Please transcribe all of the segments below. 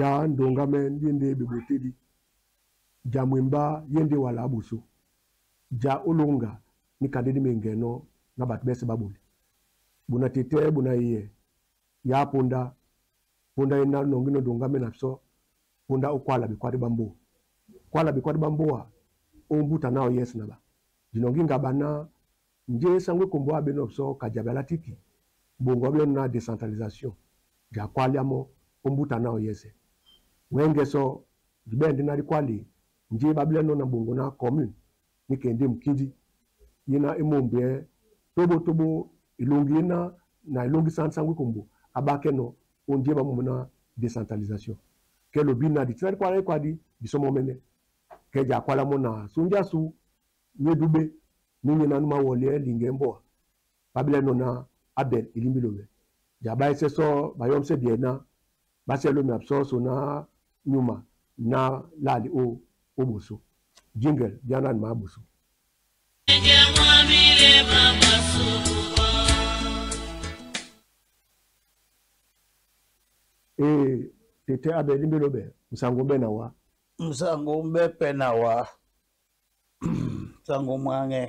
Dja ndongamɛ ndé ndé bebotédi, dja mwembá ye ndé wala á ɓosó. Dja ó lóŋga níka ndé dí meŋgɛnɔ́ ná ɓato ɓɛ́sɛ̄ ɓá ɓole. Ɓona tetɛ́ ɓona eyɛ ya póndá, póndá éná nɔŋgínɔ́ ndongamɛ na bisɔ́, póndá ó kwála ɓekwádi ɓá mbóa. Kwála ɓekwádi ɓá mbóa, ó mbuta náō yɛ́sɛ̄ na ɓa. Di nɔŋgí ŋgaba ná njé Sáŋgó e Kombo á ɓénɔ̄ bisɔ́ Kajabi a lá tiki, ɓoŋgo ɓá ɓílɛ́nɔ̄ ná décentralisation, ja kwáliá mɔ́ ó mbúta náō yɛ́sɛ̄. Wɛ́ŋgɛ̄ sɔ́, di ɓɛ̂n ndé ná dí kwále njé ɓá ɓílɛ́nɔ̄ na ɓoŋgo ná commune ní kɛ ndé mukíndí yé ná é mōmbwɛ́ tóbótóbó elóŋgi éná na elóŋgisá Sáŋgó e Kombo á ɓákɛ́nɔ̄ ó njé ɓá mōmbwɛ́ ná décentralisation. Kɛ́ lobíni na di tí ná dí kwálá ékwádi bisɔ́ mɔ́ mɛ́nɛ́. Kɛ ja kwála mɔ́ na súnja sú nyé dúɓé ní nyéná nú máwɔliɛ́ liŋgɛ̌ mbɔ́a ɓá ɓílɛ́nɔ̄ ná Abel Elimbi Lobɛ. Ja ɓá ɛ́sɛ́ sɔ́ ɓayɔ́msɛ́ byɛ ná ɓá sí ɛ́ lómia bisɔ́ sona nyúma ná láli ó ɓosó. Jǐŋgɛl byá ná ni maá ɓosó. Ee tetɛ́ Abel Elimbi Lobɛ, musaŋgo úmbɛ́ na wá. Musaŋgo úmbɛ́ pɛ́ na wá. Sango mwaŋɛ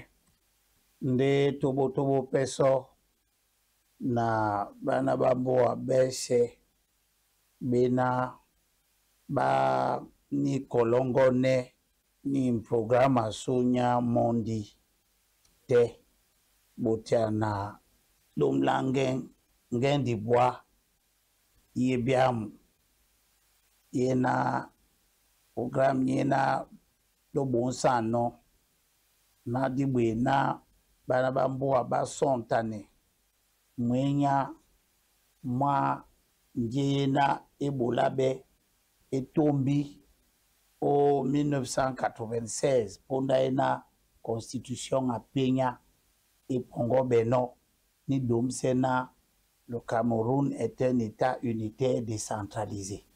ndé tobotobo pɛ́ sɔ́ na ɓána ɓá mbóa ɓɛ́sɛ̄ ɓéná ɓá níkolɔ́ŋgɔ́nɛ́ ni m'programa masú nyá mɔ́ndí tɛ́ ɓotea na lómláŋgɛ́ ŋgɛ́ dibwá ye byámu yena programme nyéná ló ɓosánɔ́ ná dí ɓwee ná ɓána ɓá mbóa ɓá sɔ̂ŋtanɛ mwěnyá mwá njé yéná é ɓola ɓɛ́ é tómbi ó 1996 póndá éná constitution a penya e pɔŋgɔ́ ɓɛnɔ́ ní dǒmsɛ́ ná le Cameroun est un État unitaire décentralisé.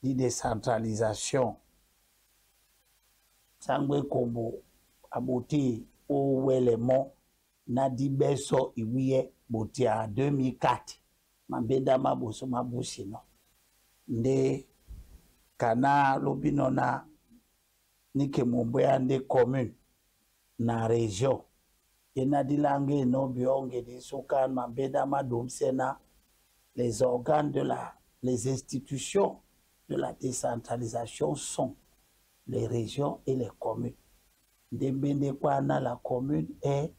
Di décentralisation Sangwe Kombo abote o wɛlɛ mɔ́ na di bɛsɔ iwiyɛ bote a 2004 mambenda maboso mabusino nde kana lobino na nike mombweya nde commune na région yena dilange no bionge di sukan mambenda madomsena les organes de la les institutions de la décentralisation sont les régions et les communes. Ndembende kwana la commune est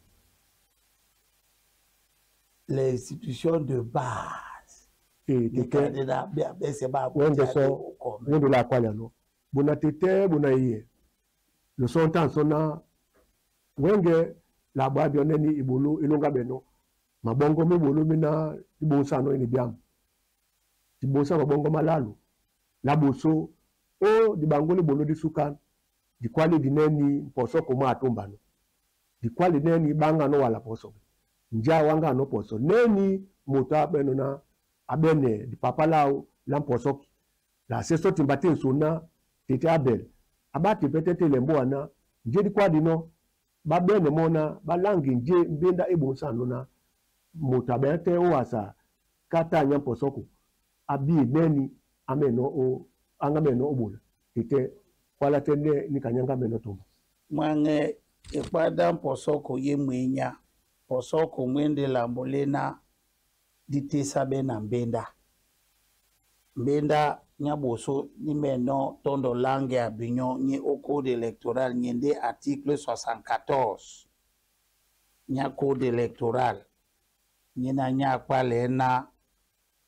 l'institution de base. Ee tetɛ wɛŋgɛ sɔ wɛŋgɛ la akwali anɔ bona tetɛ bona eyɛ losɔ ntá nsɔ na wɛŋgɛ la bwa biɔ nɛni ebolo elonga bɛnɔ mabɔŋgɔ mebolo mena ibonsa anɔ ene biamu dibonsa mabɔŋgɔ malalu la boso o dibango libolo disukan dikwali dineni mposo koma atumbano dikwali neni banga no wala poso nja wanga no poso neni moto abeno na abene di papa lao la mposo la seso timbate nsona tete Abel abati petete lembo wana nje dikwadi no babene mona balangi nje mbenda ebonsa no na moto abete owasa kata nya mposo ko abi neni ameno o anga meno obola tete kwala tende ni kanyanga meno tomba. Mwange ekwada mposoko ye mwenya mposoko mwende lambolena ditesa be na mbenda mbenda nyaboso ni meno tondo langue ya binyo nye au code électoral nyende article 74 nya code électoral nyena nya kwale na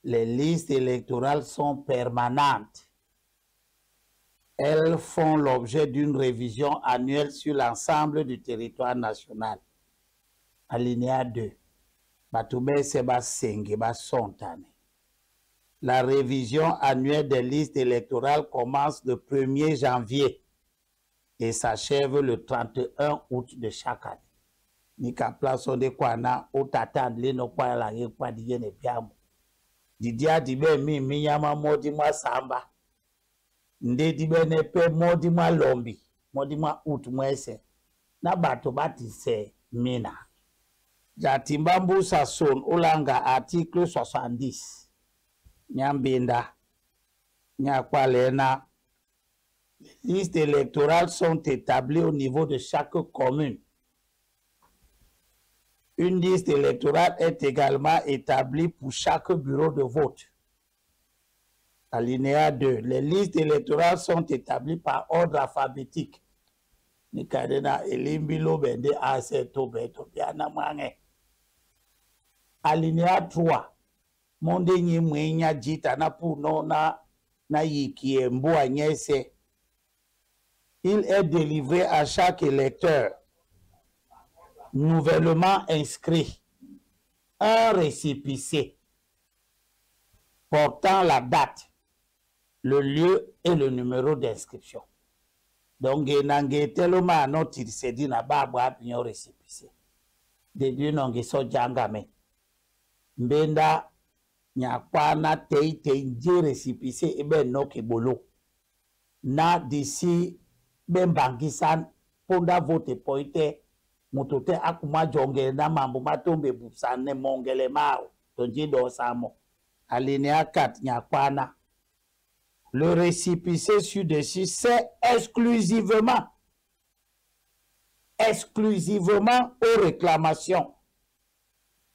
les listes électorales sont permanentes. Elles font l'objet d'une révision annuelle sur l'ensemble du territoire national. Alinéa 2. Batoube seba senge ba sontane. La révision annuelle des listes électorales commence le 1er janvier et s'achève le 31 août de chaque année. Nika place de kwana o tata le no kwa la ye kwa di ye ne biamu. Didia dibe mi minyama modi mwa samba. Nde dibe ne pe modi mwa lombi, modi mwa août mwese. Na bato bati se mina. Jatimba mbusa son olanga article 70. Nyambinda. Nyakwalena. Les listes électorales sont établies au niveau de chaque commune. Une liste électorale est également établie pour chaque bureau de vote. Alinéa 2. Les listes électorales sont établies par ordre alphabétique. Nikadena elimbi lobende ase tobe tobiana mwange. Alinéa 3. Monde nyi mwenya jita na puno na na yikie mbua nyese. Il est délivré à chaque électeur nouvellement inscrit un récépissé portant la date, le lieu et le numéro d'inscription. Donc, nange teloma no tirsedi na babu apinyo récépissé. De Dieu nonge so jangame. Mbenda nyakwana tei tei nje récépissé ebe no kebolo. Na d'ici bembangisan ponda vote poite moto te akuma jongele na mambo matombe busane mongele mao tonji do samo. Alinéa 4 nyakwana. Le récépissé ci-dessus, c'est exclusivement aux réclamations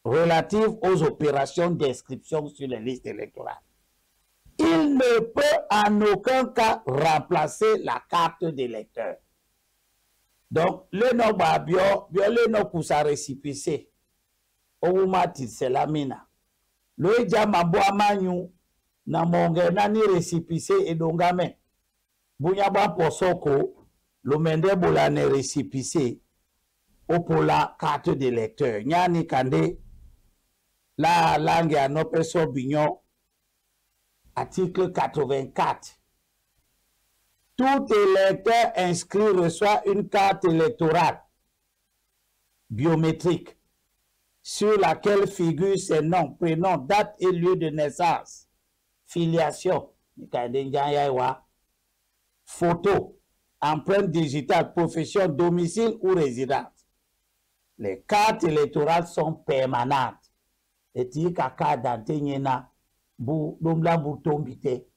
relatives aux opérations d'inscription sur les listes électorales. Il ne peut en aucun cas remplacer la carte d'électeur. Donc, le nom bio, le nom kusa récépissé, owuma tiselamina. Le jama manyu na monge nani récépissé edongame. Bunya ba posoko, lomende bola ne récépissé opola carte d'électeur. Nyani kande la langue ya nopeso binyo. Article 84. Tout électeur inscrit reçoit une carte électorale biométrique sur laquelle figurent ses noms, prénoms, date et lieu de naissance, filiation, photo, empreinte digitale, profession, domicile ou résidence. Les cartes électorales sont permanentes. Et ti kaka dante nyena bu domla bu tombite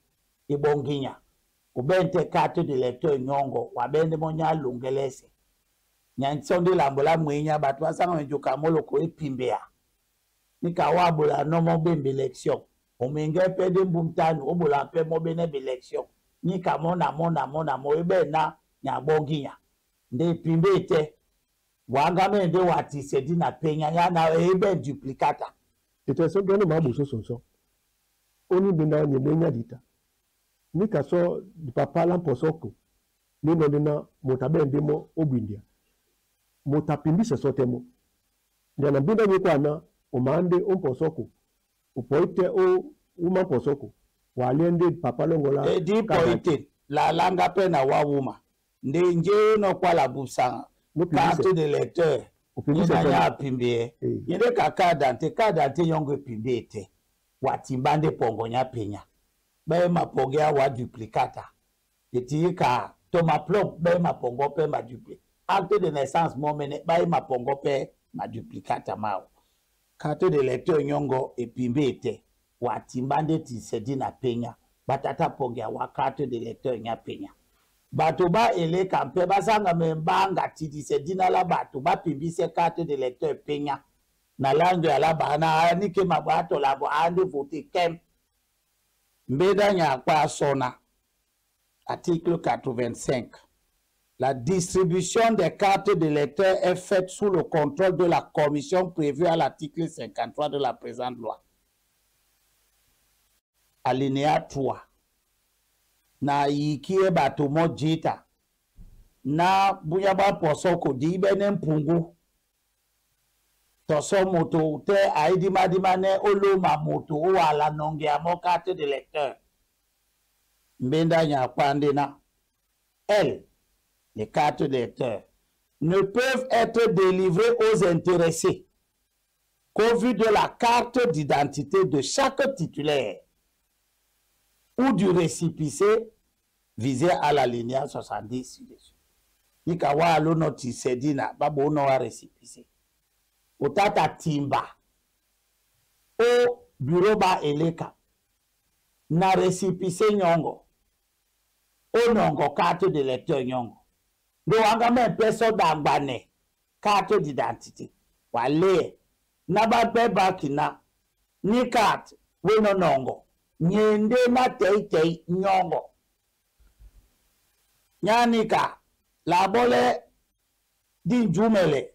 ibonginya. Ubente carte de lecteur nyongo wabende monya lungelese. Nyantsonde lambola mwenya batu asanga njoka moloko epimbea. Nika wabola no mo bembe élection. Omenge pe de mbumtanu obola pe mo bene élection. Nika mona mona mona mo ebe na nyabonginya. Nde pimbe te wangame nde watise di na penya ya na ebe duplicata. Ete so gano ma buso sonso. Oni benda nyemenya dita. Nika so papa la mposoko. Nino nina motabende mo obindia. Motapimbisa sotemo. Nyana binda nyekwana omande omposoko. Upoite o uma mposoko. Walende papa longola. Edi poite la langa pe na wa wuma. Nde nje no kwa la busanga. Carte de lecteur. Nyana pimbie. Yende kaka dante carte dante yongo pimbie te. Watimbande pongo nya penya. Be maponge wa duplicata. Eti ka to maplop be mapongo pe ma dupli. Acte de naissance mo mene ba mapongo pe ma duplicata mao. Carte de lecteur nyongo epimbe te. Watimbande ti sedi na penya. Batata ponge wa carte de lecteur nya penya. Bato ba ele kampe basanga membanga ti sedi na la bato ba pimbise carte de lecteur penya. Na langue ala bana ani ke mabato la bo ande voter kem. Mbeda nyakwa sona. Article 85. La distribution des cartes de lecteurs est faite sous le contrôle de la commission prévue à l'article 53 de la présente loi. Alinéa 3. Na yikie bato mo jita. Na bunyaba posoko di bene mpungu. Toso moto te aidima dimane oloma moto o ala nonge amo carte de lecteur. Mbenda nyakwande na. Elle, les cartes de lecteur, ne peuvent être délivrées aux intéressés qu'au vu de la carte d'identité de chaque titulaire ou du récépissé visé à la ligne 70 ci-dessus. Nikawa alo notice dina babo no a récépissé. Otata timba au bureau ba eleka Na récépissé nyongo, onongo carte d'électeur nyongo. Ndo wanga me peso dangbane carte d'identité. Wale na ba pe bakina ni carte we no nongo. Nyende na tei tei nyongo. Nyanika la bole di njumele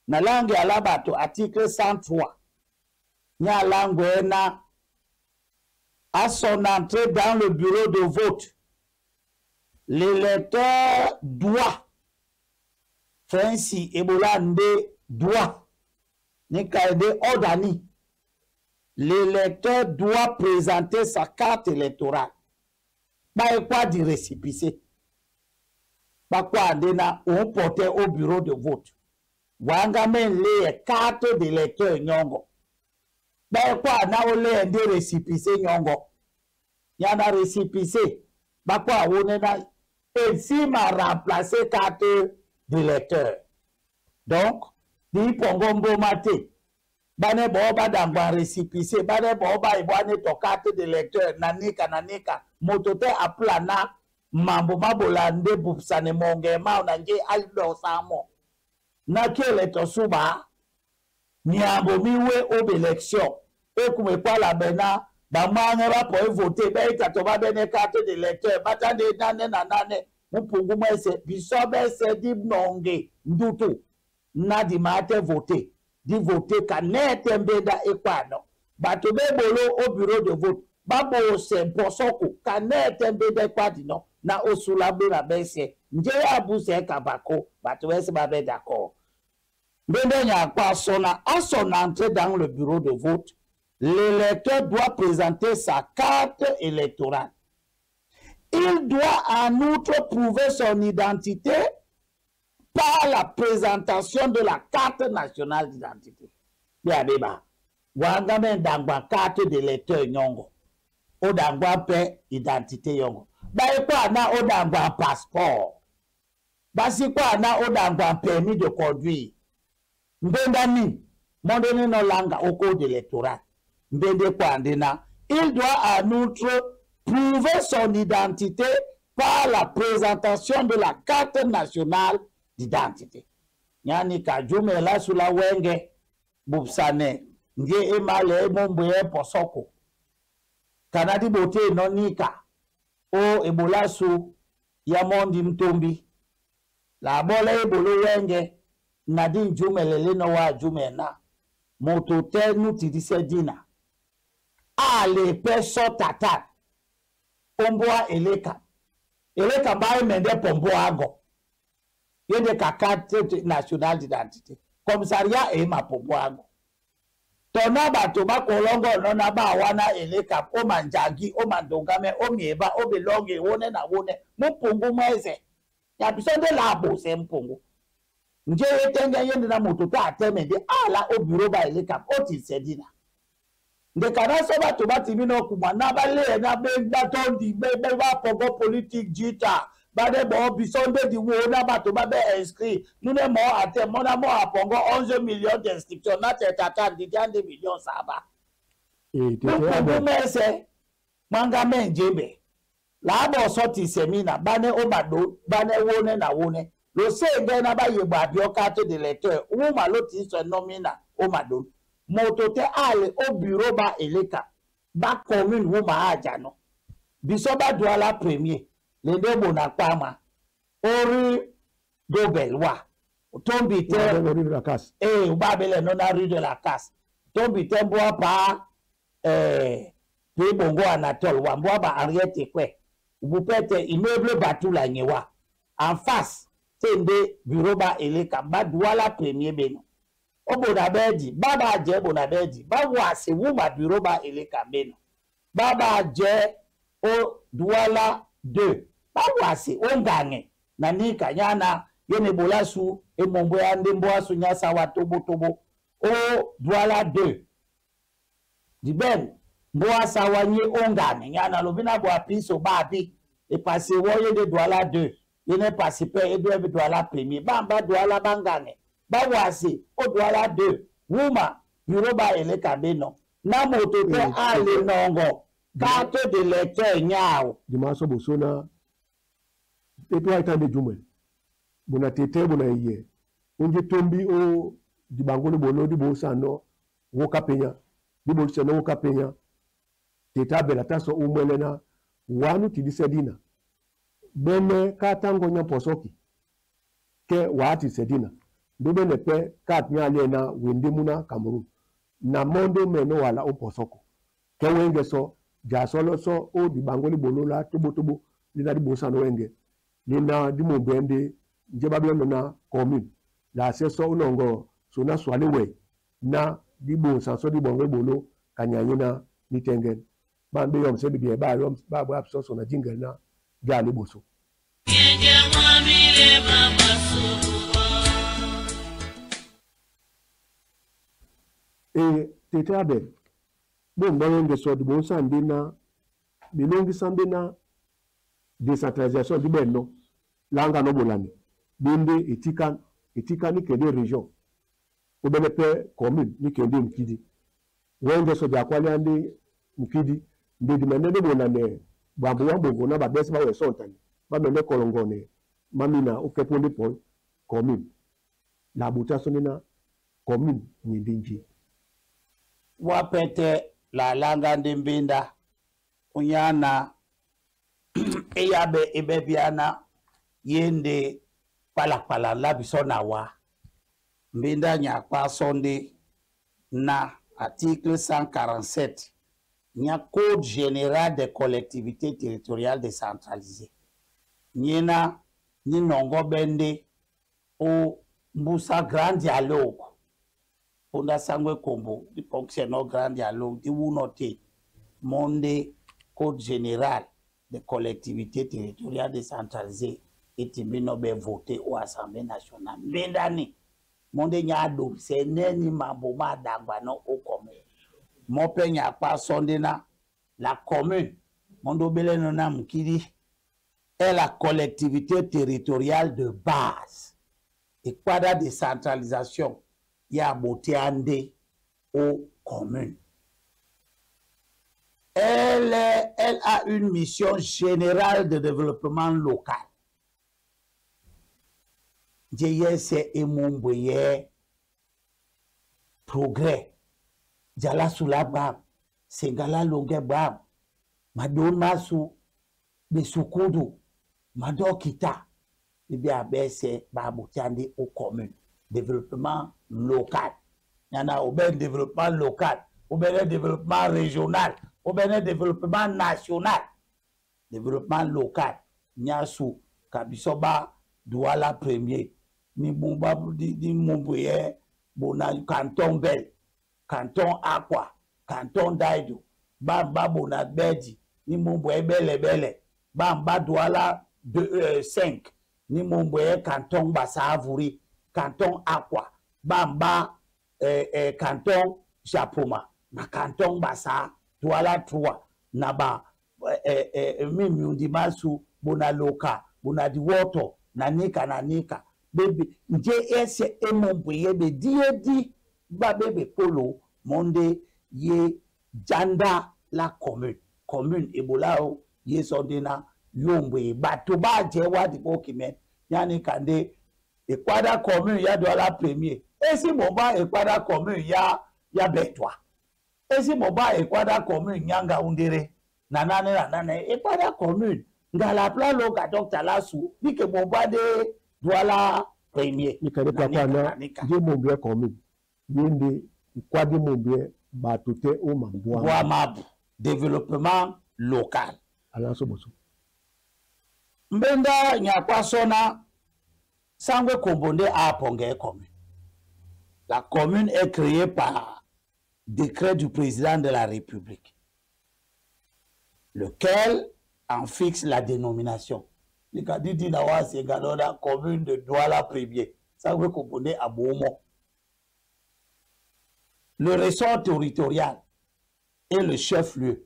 na langue alabato article 103. Nya langue na à son entrée dans le bureau de vote, l'électeur doit Frensi Ebola nde doit ni kaide ordani. L'électeur doit présenter sa carte électorale. Ba quoi du récépissé. Ba quoi ndena on portait au bureau de vote. Wanga men le carte d'électeur nyongo. Ba quoi na ole nde récépissé nyongo. Ya na récépissé. Ba quoi wone na et m'a remplacé carte d'électeur. Donc di pongo mbomate. Bane bo ba dangwa récépissé, bane bo ba ibwane to carte d'électeur nanika nanika motote aplana mambo mabola nde bupsane monge ma na nje aldo samo. Na kele to suba nyambo miwe ob élection e kume kwa la bena ba mwana ba po voter ba itato ba bene carte d'électeur batande nane na nane mupungu mwese bisobe se di nonge ndutu na di mate voter di voter ka nete mbenda ekwano bato be bolo au bureau de vote babo se mposoko ka nete mbenda ekwadi no na osula be na bese nje ya buse kabako bato bese ba be d'accord mbenda nya kwa sona à son entrée dans le bureau de vote, l'électeur doit présenter sa carte électorale. Il doit en outre prouver son identité par la présentation de la carte nationale d'identité. Biabeba, wanga men dangwa carte d'électeur nyongo. O dangwa pe identité yongo. Ba kwa na o dangwa passeport. Basi kwa na o dangwa permis de conduire. Mbenda ni mondoni no langa au code électoral. Mbende kwa ndena. Il doit en outre prouver son identité par la présentation de la carte nationale d'identité. Yani kajume la sula wenge bubsane nge emale mombwe posoko. Kanadi bote nonika o ebola su ya mondi mtumbi. La bole ebolo wenge nadi njume lele no wa jume na moto te nuti dise dina. Ale peso tata omboa eleka. Eleka bae mende pomboa ago. Yende ka carte nationale d'identité. Commissariat e ma pomboa ago. Tona bato ba kolongo nona ba wana eleka o manjangi o mandongame o mieba o belonge wone na wone mupungu mweze. Ya bisonde labo se mpungu. Nje etenge yende na moto ta ateme de ala o bureau ba eleka o ti sedina. Ndekana so bato bati bino kuma na bale na be batondi be be ba pogo politique jita ba de bo bisonde di wo na bato ba be inscrit nous ne mo ate mo na mo apongo 11 millions d'inscriptions na tata di 2 millions ça va. Et te mese manga menjebe la bo sorti semina bane obado bane wone na wone lo se nge na ba yegba bi o carte de lecteur wo ma lo ti so nomina o mado moto te ale au bureau ba eleka ba commune wo ma aja no biso ba Douala premier le deux bonakpama ori dobelwa tombi te rue de la Casse eh ba bele non na rue de la Casse tombi te mboa pa eh pe bongo Anatole wa mboa ba Henriette kwe ubupete immeuble Batula nyewa en face tende bureau ba eleka ba Douala premier beno obonabedi baba je bonabedi ba wase wuma bureau ba eleka beno baba je o Douala 2 ba wase ongange na nika nyana yene bolasu e mombo ya ndembo asu nyasa wa tobo tobo o Douala 2 diben mbo asa wanye ongange nyana lobina bo apiso babi e passe woye de Douala 2 yene passe pe e do Douala premier bamba Douala bangange ba wase o Douala 2 wuma bureau ba eleka beno na moto te ale nongo Carte d'électeur nyao. Dimaso bosona eto aita nde jumel bona tete bona iye onje tombi o dibangolo bolo di bosano woka penya di bosano woka penya tete abela taso umwelena wanu tidisedina bene katango nya posoki ke waati sedina ndube ne pe kat nya aliena wende muna Cameroon na mondo meno wala o posoko ke wenge so jasolo so o dibangoli bolo la tobo tobo lina di bosano wenge lina di mombende nje babiono na commune la seso unongo sona swale we na di bonsa so di bongo bolo kanyanyina ni tengen bambe yom se bibie ba yom ba ba so so na jingel na jale boso. E tete abe bon bongo so di bonsa ndina bilongi sambe na décentralisation di benno langa no bolani bende etika etika ni kende région obele pe commune ni kende mkidi wenge so dia kwali ande mkidi ndedi menene bolane bambu wambongo na babesi ba wesontani ba mene kolongone mamina okeponde po commune la buta sonina commune ni ndinji wapete la langa ndimbinda unyana eyabe ebebiana yende palapala la bisona wa mbinda nyakpa sonde na article 147 nya code général des collectivités territoriales décentralisées nyina ni nongo bende o mbusa grand dialogue punda sangwe kombo di fonctionne grand dialogue di wunote monde code général des collectivités territoriales décentralisées et be voté au Assemblée nationale. Mbendani, monde nyado, c'est neni maboma dagba no au commune. Mon père n'y a pas sondé na la commune. Mondo bele no na mkidi est la collectivité territoriale de base. Et quoi la décentralisation, il y a beauté andé aux communes. Elle a une mission générale de développement local. Djeye emomboye progrès. Djala sula bam, sengala longue bam, madon masu, besukudu, madokita. Ibi abese babotiande aux communes. Développement local. Yana ou ben développement local, ou ben développement régional, ou ben développement national. Développement local. Nyasu, Kabisoba, Douala premier. Ni Bumba, ni Mumbuye, Bona, Canton Bel, Canton Aqua, Canton Daido, Bamba Bona Bedi, ni Mumbuye Bele Bele, Bamba Douala 5, ni Mumbuye Canton Bassavouri, Canton Aqua, Bamba Canton Japoma, na Canton Bassa, Douala 3, Naba, Mimiundimasu, Bona Loka, Bona Diwoto, Nanika Nanika. Bebe nje ese emomboye be diedi ba bebe polo monde ye janda la commune commune ebola o ye sondena yombwe bato ba je wa di bokime yani kande ekwada commune ya Douala premier esi moba ekwada commune ya ya betwa esi moba ekwada commune nyanga undere na nane na nane ekwada commune ngala plan loka docteur lasu dike moba de Douala premier. Nikane kwa nje mombie commune. Yende ikwadi mombie batote o mambwa. Mabu développement local. Alanso boso. Mbenda nyakwa sona sangwe kombonde a ponge commune. La commune est créée par décret du président de la République, lequel en fixe la dénomination. Dit la commune de Douala premier. Ça veut composer à Beaumont. Le ressort territorial et le chef-lieu.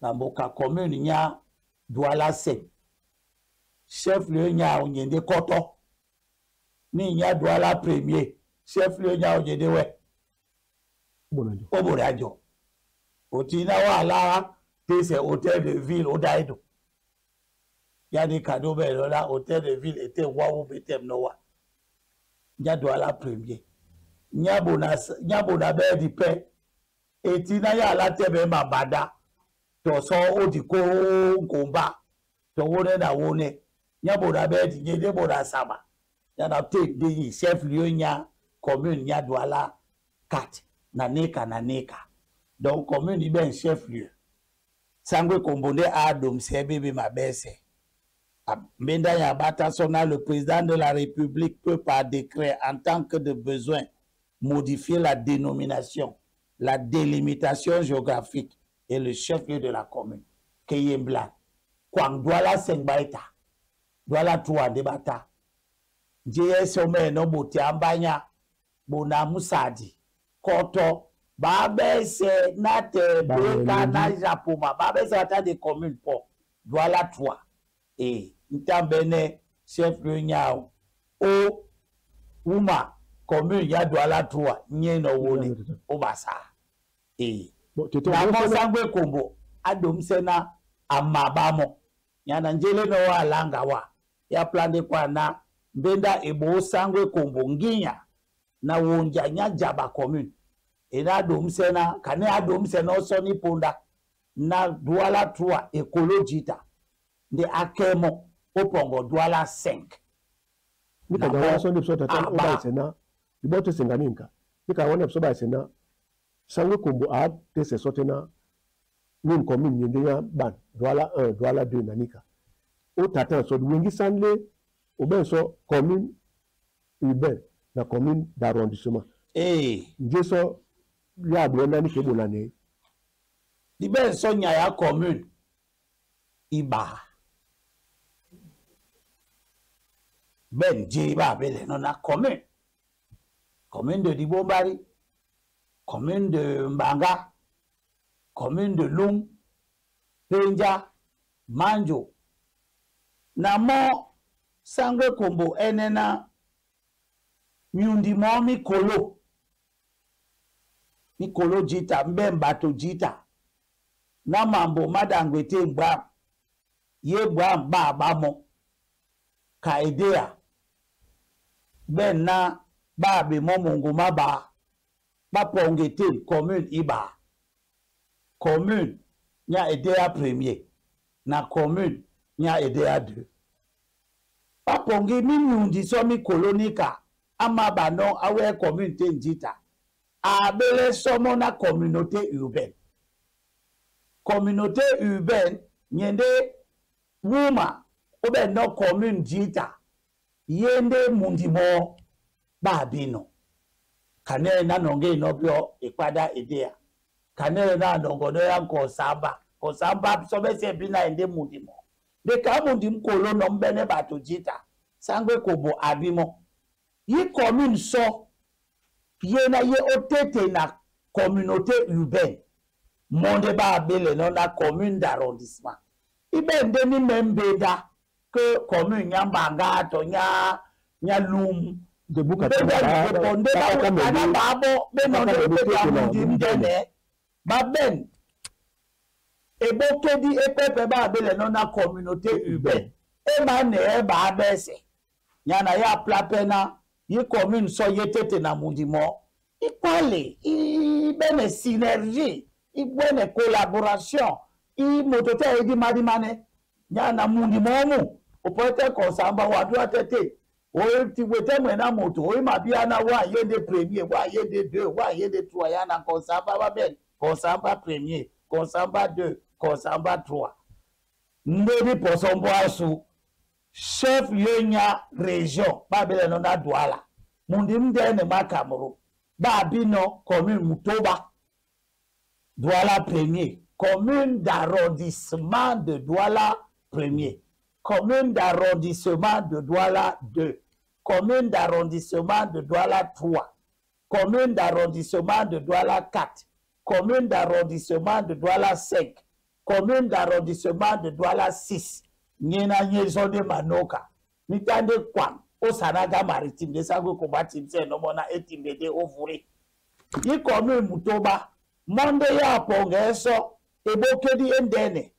Dans la commune, il y a Douala 5. Chef-lieu, il y a Onyende Koto. Ni il y a Douala premier. Chef-lieu, il y a Onyende Oboradio. Otina Wala Te c'est hôtel de ville odaedo. Yani kado be la hôtel de ville était wawu betem no wa. Nya Douala premier. Nya bona be di pe. Etina ya la tebe mabada. To so odiko ngomba. To wone na wone. Nya bona be di nye bona sama. Nya na te de chef lieu nya commune nya Douala 4 na neka na neka. Donc commune iben chef lieu. Sangwe Kombonde a domse bébé ma baisse. Mbenda Yabata Sona, le président de la République peut par décret, en tant que de besoin, modifier la dénomination, la délimitation géographique et le chef-lieu de la commune. Keyembla. Kwang Douala Sengbaita. Douala Toua Debata. Dje no bote ambanya. Bona Musadi. Koto. Babese nate beka na Japoma. Babese ata des communes po. Douala Toua. Et ntambene chef lieu nyao o uma commune ya Douala 3 nye no woni obasa e na mo Sangwe Kombo adomsena amabamo nyana njele no wa langa wa ya plande kwa na mbenda ebo Sangwe Kombo nginya na wonja nya jaba commune e na adomsena kane adomsena osoni ponda na Douala 3 ekolojita nde akemo opongo Douala 5. Nika gawa so ndi psota tata oba isena libote senganinka. Nika wana psoba isena Sangwe Kombo a te se sotena ni commune nyende ya ban Douala 1 Douala 2 nanika. O tata so wengi sanle oben so commune urbaine na commune d'arrondissement. Eh nje so ya bwenda ni kebola ne. Liben so nya ya commune iba. Ben Djiba bele non na commune. Commune de Dibombari, commune de Mbanga, commune de Lung, Penja, Manjo. Na mo Sangwe Kombo enena miundi mo mikolo. Mikolo jita mbemba to jita. Na mambo madangwete ngba ye gba mba ba mo. Kaidea ben na ba be mo mongo ma ba ba pongete commune iba commune nya edea premier na commune nya edea 2 ba pongi mi nyundi so mi kolonika ama ba no awe commune te njita abele somo na communauté urbaine communauté urbaine nyende wuma obe no commune jita yende mundimo babino kanele na nonge inobio ikwada idea kanele na nongo ya kosamba kosamba sobese bina ende mundimo de ka mundim kolo no mbene bato jita Sangwe Kombo abimo yi commune so ye na ye otete na communauté urbaine monde ba abele no na commune d'arrondissement ibe ndeni membeda que commune nyambanga to nya nyalum de buka de babo ba ben ebokedi epepe ba abele no na communauté urbaine e ma ne ba bese nyana ya plapena yi commune so yetete na mundimo ikwale i bene synergie i bene collaboration i motote edi madimane nyana mundimo mu opote kosamba wadu atete o ti wete mwena moto o ma bia na wa yende premier wa yende 2 wa yende 3 yana kosamba ba ben kosamba premier kosamba 2 kosamba 3 ndedi posombo asu chef lieu région ba bele no na Douala mundi mndene ma Cameroun ba bino commune Mutoba Douala premier commune d'arrondissement de Douala premier commune d'arrondissement de Douala 2 commune d'arrondissement de Douala 3 commune d'arrondissement de Douala 4 commune d'arrondissement de Douala 5 commune d'arrondissement de Douala 6 nyena nyezo de manoka mitande kwa o sanaga maritime de Sangwe Kombo timse no mona etimbe de ovure yi commune Mutoba monde ya pongeso Ebokedi endene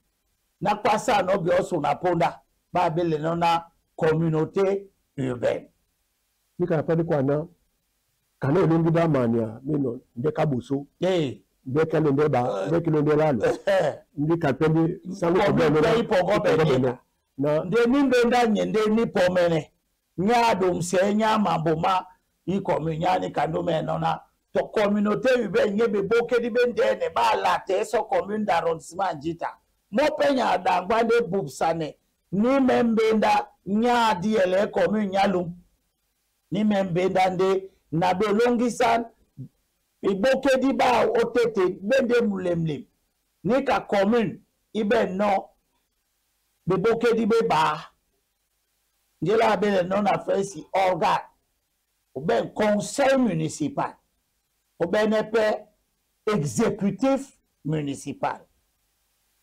na kwasa no bioso na ponda ba bele no na communauté urbaine. Nika padi kwana kana elongi ba mania mino nde kabuso. Nde kele nde ba nde kilo nde lalo. Ndi kapendi sango ko be ipogo be na nde ni mbenda nye nde ni pomene nya dum se nya mamboma i commune nya ni kando me no na to communauté urbaine nye be bokedi be ndene ba la te so commune d'arrondissement Njita mo penya dangwa de bubsane ni membenda nya diele commune nyalum ni membenda nde na belongisan ibokedi ba otete bende mulemlem ni ka commune ibe no bebokedi be ba ndela bele non affaire si organe ou ben conseil municipal ou ben épée exécutif municipal.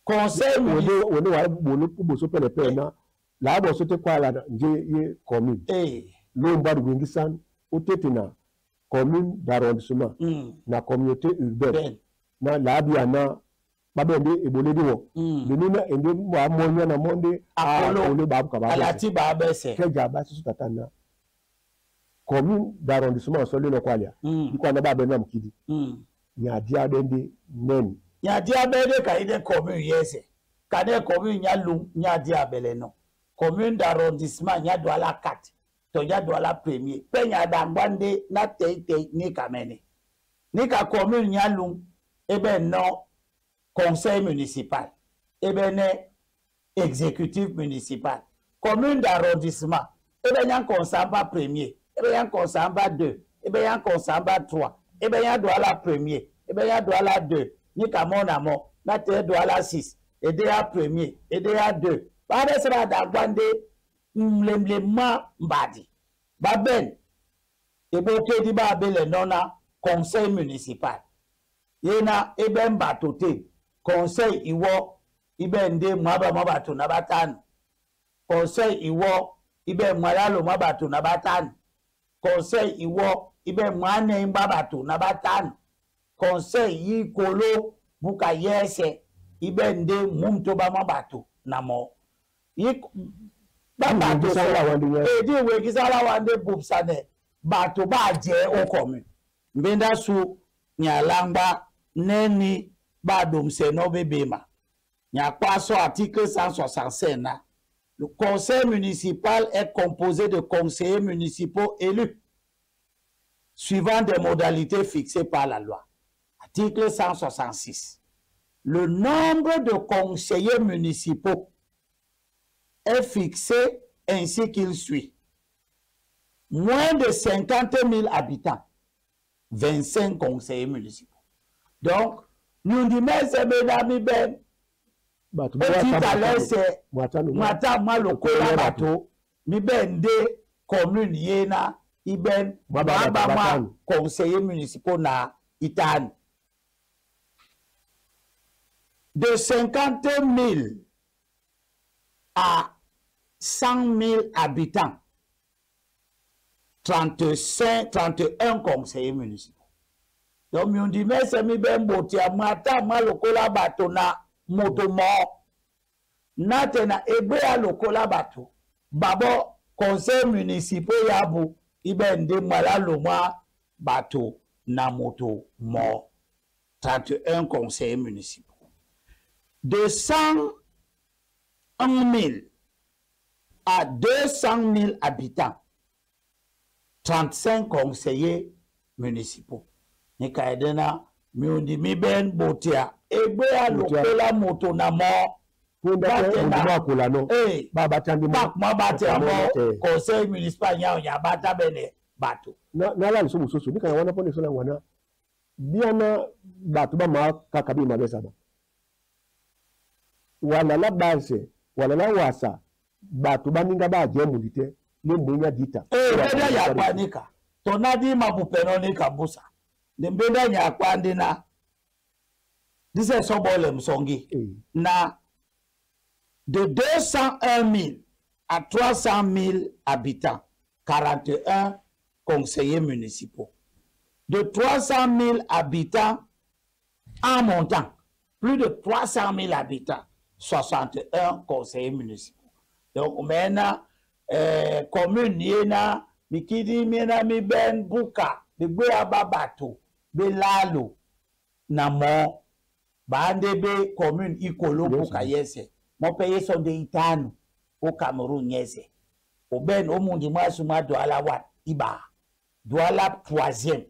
Conseil municipal na la bo sote kwa la nje ye commune lomba du otete na commune d'arrondissement na communauté urbaine na la biana babende eboledi wo lenina ende wa monya na monde akolo babu ka alati ba bese keja ba susu tata na commune d'arrondissement soli no kwalia iko na babe na mukidi nya dia bende neni nya dia bende ka ide commune yese ka ne commune nya lu nya dia bele no commune d'arrondissement nya Douala 4 to nya Douala premier pe nya dangwande na tete ni kamene ni ka commune nya lu ebe no conseil municipal ebe ne exécutif municipal commune d'arrondissement ebe nya konsamba premier ebe nya konsamba 2 ebe nya konsamba 3 ebe nya Douala premier ebe nya Douala 2 ni ka mona mo na te Douala 6 ede ya premier ede ya 2 ba de sera dangwande mlemle ma mbadi baben ebe okedi ba bele nona conseil municipal yena ebe mbatote conseil iwo ibe nde mwaba mwabato na batano conseil iwo ibe mwalalo mwabato na batano conseil iwo ibe mwane mbabato na batano conseil yikolo buka yese ibe nde mumto ba mwabato na mo bato edi wekisala wande bubsane bato ba je o commune mbenda su nyalangba neni ba domse no bebema nyakwaso article 165 na le conseil municipal est composé de conseillers municipaux élus suivant des modalités fixées par la loi. Article 166. Le nombre de conseillers municipaux est fixé ainsi qu'il suit. Moins de 50 000 habitants, 25 conseillers municipaux. Donc, nous disons, c'est mesdames, ben, petit à l'heure, c'est Mata Malokola Bato, mi ben de commune yena, iben, Baba conseillers municipaux na Itan. De 50 000 à 100 000 habitants, 35, 31 conseillers municipaux. Donc, on dit, mais c'est mi ben botia, mata malokola bato na moto mo. Nate na ebe ya lokola bato. Babo, conseil municipal yabu, iben de mwala lomwa bato na moto mo. 31 conseillers municipaux. De 101 000 à 200 000 habitants, 35 conseillers municipaux. Nikaedena miundi miben botia ebe ya lokola moto na mo conseil municipal nya nya bata bene bato na la liso mususu nika wana pone sola wana biana bato ba ma kakabi mabesa ba wala la base wala la wasa bato baninga ba je mulite ne mbunya dita beda ya kwanika tonadi mabupeno ni kabusa ndembenda nya kwandi na dise sobole msongi na de 201 000 à 300 000 habitants, 41 conseillers municipaux. De 300 000 habitants en montant, Plus de 300 000 habitants, 61 conseillers municipaux. Donc maintenant, commune yena mikidi miena mi ben buka begbe ba bato belalo na mo bande be commune ikolo buka yese mo paye son de itano au Cameroun yese au ben au mundi mwa Douala wat iba Douala 3e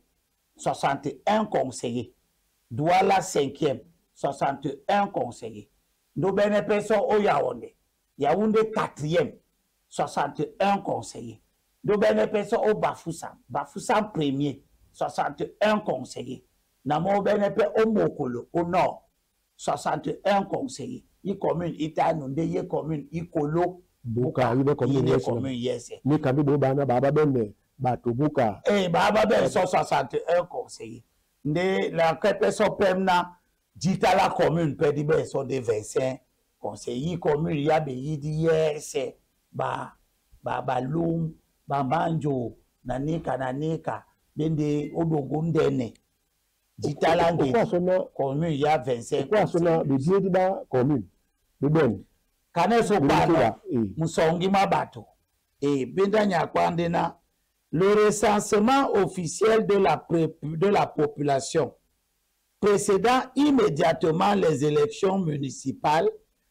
61 conseillers, Douala 5e 61 conseillers, ndo bene peso o Yaoundé, Yaoundé 4e 61 conseillers, ndo bene peso o Bafoussam, Bafoussam 1er 61 conseillers, namo bene pe o Mokolo au nord 61 conseillers. I commune itano nde ye commune ikolo buka ibe commune yese ni kabi bo bana baba bene bato buka baba ben 161 conseillers nde la kepe so pemna dita la commune pedi ben so de 25 conseillers commune ya be yidi yese ba ba balum ba banjo nanika bende odongo ndene dita la ngeti commune ya 25 kwa sona be diedi ba commune be ben kana so pa musongi mabato benda nyakwande na le recensement officiel de la population précédant immédiatement les élections municipales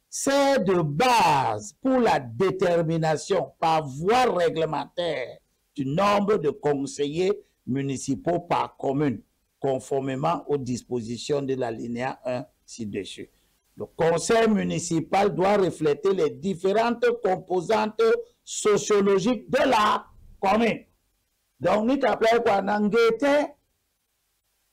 sert de base pour la détermination par voie réglementaire du nombre de conseillers municipaux par commune, conformément aux dispositions de l'alinéa 1 ci-dessus. Le conseil municipal doit refléter les différentes composantes sociologiques de la commune. Donc, nous avons quoi nangete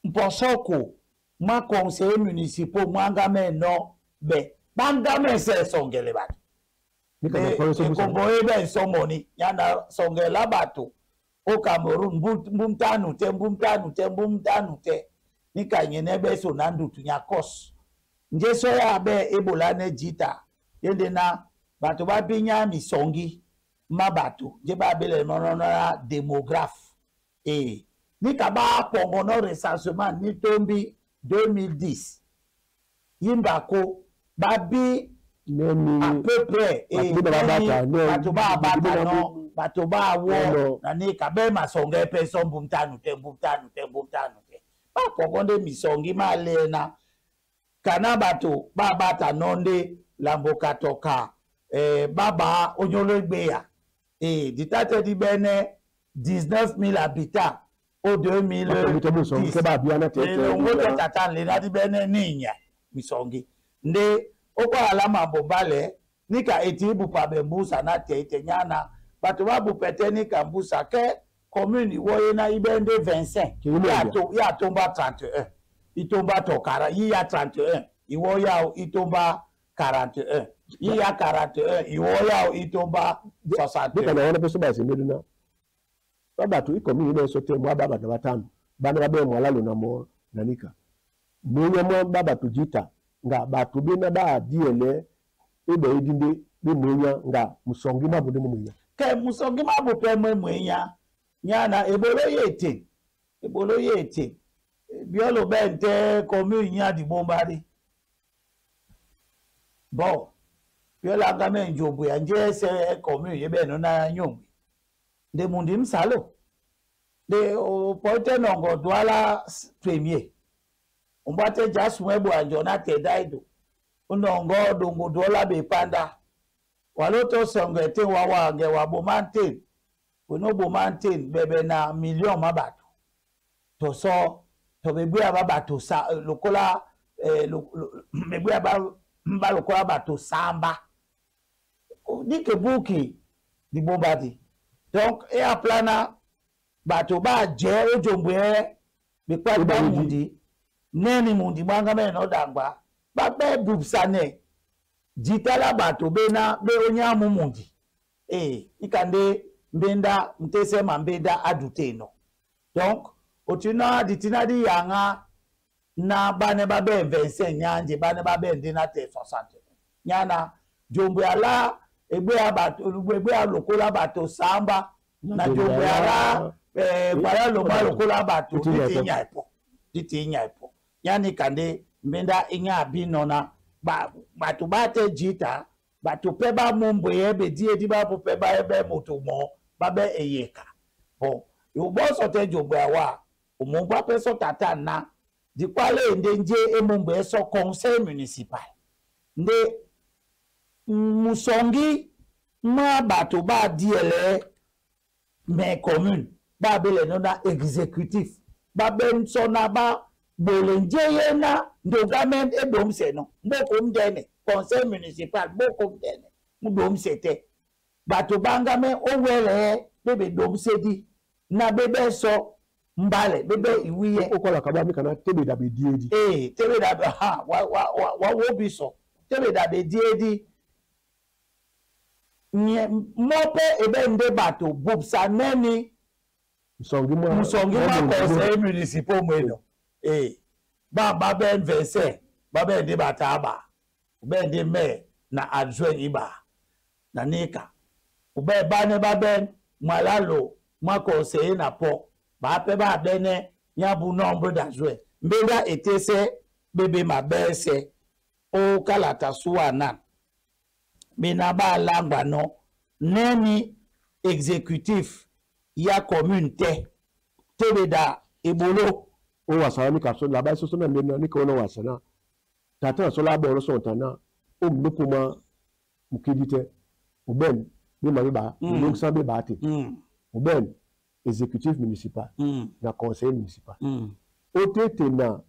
mposoko ma conseiller municipal mwangame no be bangame se songele bato. Komboye ben somoni yana songela bato au Cameroun mbumtanu te nikanyene be so nandu tunyakos. Njeso ya be ebola ne jita yende na bato ba binya misongi ma bato je ba bele non démographe et ni kaba pongo no recensement ni tombi 2010 yimbako babi à peu près et bato ba bata no bato ba wo na ni kabe masonge pe so mbumtanu te ba pongo nde misongi malena kana bato ba bata nonde lamboka toka baba onyolo gbeya ditate di bene 19 000 habitants au 2010 tata lena di bene ninya misongi nde okwa alama bombale nika eti bupa bembusa na te nyana bato ba bupete nika mbusa ke commune woye na ibende 25 ya tomba 31 itomba tokara ya 31 iwo ya itomba 41 ya 41 iwo ya itomba 61 bika na wana peso basi meduna babatu ikomi ile sote mwa baba na batano bana babe mwalalo na mo nanika mwenye mwa baba tujita nga batu bena ba diele ebe idinde be mwenya nga musongi mabu de mwenya ke musongi mabu pe mwenya nyana ebolo yete biolo bente commune ya di bombari bon biola ngame njombu ya njese commune yebe no na nyombu de mundi msalo de o porte nongo Douala premier umbate jasumwe anjona te daido unongo dongo Douala be panda waloto songete wawa nge wa bomante ono bomante bebe na million mabato to so to bebe ababato sa lokola bebe aba lokola bato samba dike buki di bombati. Donc e a plana bato ba je ojombwe be kwa ba mundi neni mundi banga me no dangba ba be bubsane jitala bato be na be onyamu mundi ikande mbenda mtese mambenda adute no. Donc otina ditina di yanga na bane ba be 25 nyanje bane ba be ndina te 60 nyana jombwe ala egbe abato egbe alokola bato samba na jombwe ala kwala loma lokola bato diti nya ipo yani kande Mbenda inga binona ba bato ba te jita bato pe ba mumbwe be die di ba pe ba be moto mo ba be eyeka. Bon, yo boso te jobwe wa omongwa pe so tata na dikwale nde nje emumbwe so conseil municipal. Nde musongi ma bato ba diele mais commune ba bele no na exécutif ba ben so na ba bolenje yena ndogamen e domse no mboko mdene conseil municipal mboko mdene mu domse te bato banga me owele bebe domse di na bebe so mbale bebe iwiye okola kaba mi kana tebe da be diedi eh tebe da ha wa wa wa wo biso tebe da be diedi nye mope ebe nde bato bobsa neni musongi mwa conseil municipal mweno eh ba ba ben 25 ba ben de bataba ben de maire na adjoint iba na nika ube bane ba ben malalo mwa conseiller na po ba pe ba bene nyabu nombre d'adjoint mbenda etese bebe mabese o kalata suwana bena ba langwa no neni exécutif ya commune te tebeda ebolo o wasana mi kapso la ba soso na mbena ni ko no wasana tata so la bo so tana o mnuku ma mukidite oben ni ma ba donc ça be ba te oben exécutif municipal na conseil municipal o tete na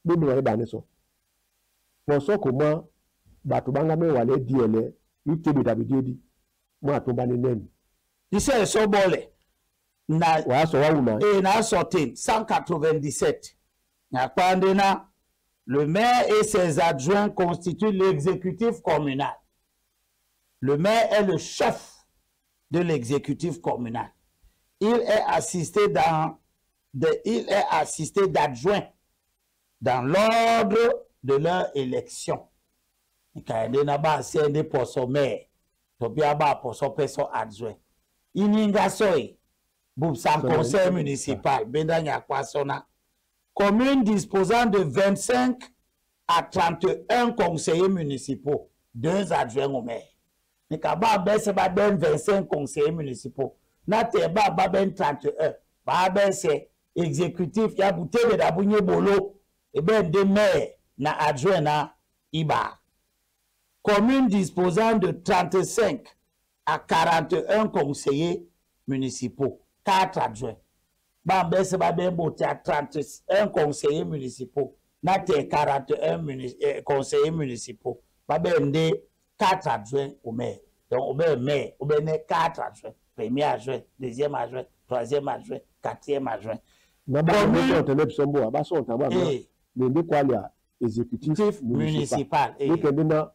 be be ba ne so poso koma bato banga me wale diele itebe da be di mo atumba ni neni ise so bole na wa so wa wuma et na sorti 197 na pandena le maire et ses adjoints constituent l'exécutif communal. Le maire est le chef de l'exécutif communal. Il est assisté d'adjoints dans l'ordre de leur élection. Ikayende ba sende poso maire, tobia ba poso peso adjoint. Ininga soy bubsa conseil municipal benda nyakwasona. Commune disposant de 25 à 31 conseillers municipaux, 2 adjoints au maire. Nikaba bese ba ben 25 conseillers municipaux. Na te ba ba ben 31. Ba bese exécutif ya butebe da bunye bolo et ben de maire na adjoint na iba. Commune disposant de 35 à 41 conseillers municipaux, 4 adjoints. Ba bese ba ben bote à 31 conseillers municipaux, na te 41 conseillers municipaux. Ba ben de 4 adjoints au maire. Donc au maire, au maire 4 adjoints. Premier adjoint, deuxième adjoint, troisième adjoint, quatrième adjoint. Na ba sombo ba so ntaba na nde kwa exécutif municipal. Et que na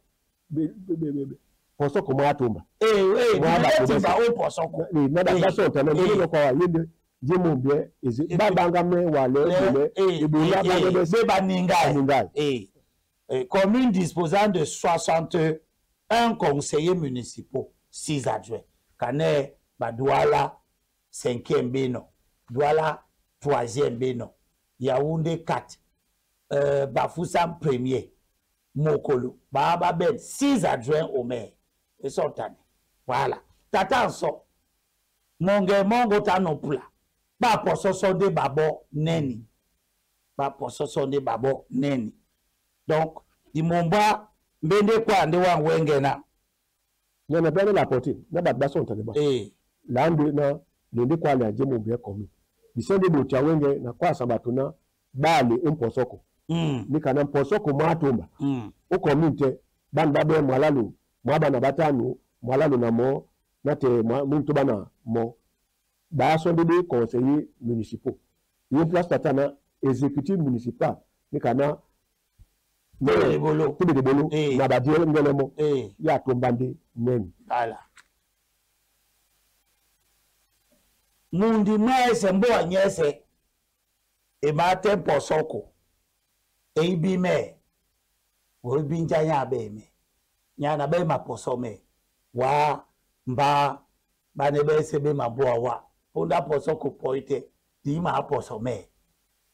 poso koma atumba. Eh ba o poso ko. Na ba so ntana nde kwa yende je mo bien ba banga me wale le ebola ba be ba ninga. Eh commune disposant de 61 conseillers municipaux, 6 adjoints. Kane ba Douala 5e beno, Douala 3e beno, Yaoundé 4, Bafoussam premier, Mokolo, Baba Ben, 6 adjoints au maire. Et sont voilà. Tata so monge mongo tanopula. Ba poso sonde babo neni. Ba poso sonde babo neni. Donc, di momba mbende kwa nde wa wengena. Non na bele la porte, na ba ba son tane ba. Eh, la nde na nde kwa la je mo be komi. Bisende bo tia wenge na kwa sabato na bale umposoko. Ni kana mposoko matumba. O komite ban ba be mwalalu, mwaba na batanu, mwalalu na mo na te muntu bana mo. Ba son de conseillers municipaux. Une place tata exécutif municipal ni kana bolo tebe de bolo na ba diele ngele mo ya tombande neni. Voilà. Mundi mwese mbo anyese e ma tempo soko e ibi me o ibi njanya be me nyana be ma poso me wa mba bane be se be ma boa wa ponda poso ko poite di ma poso me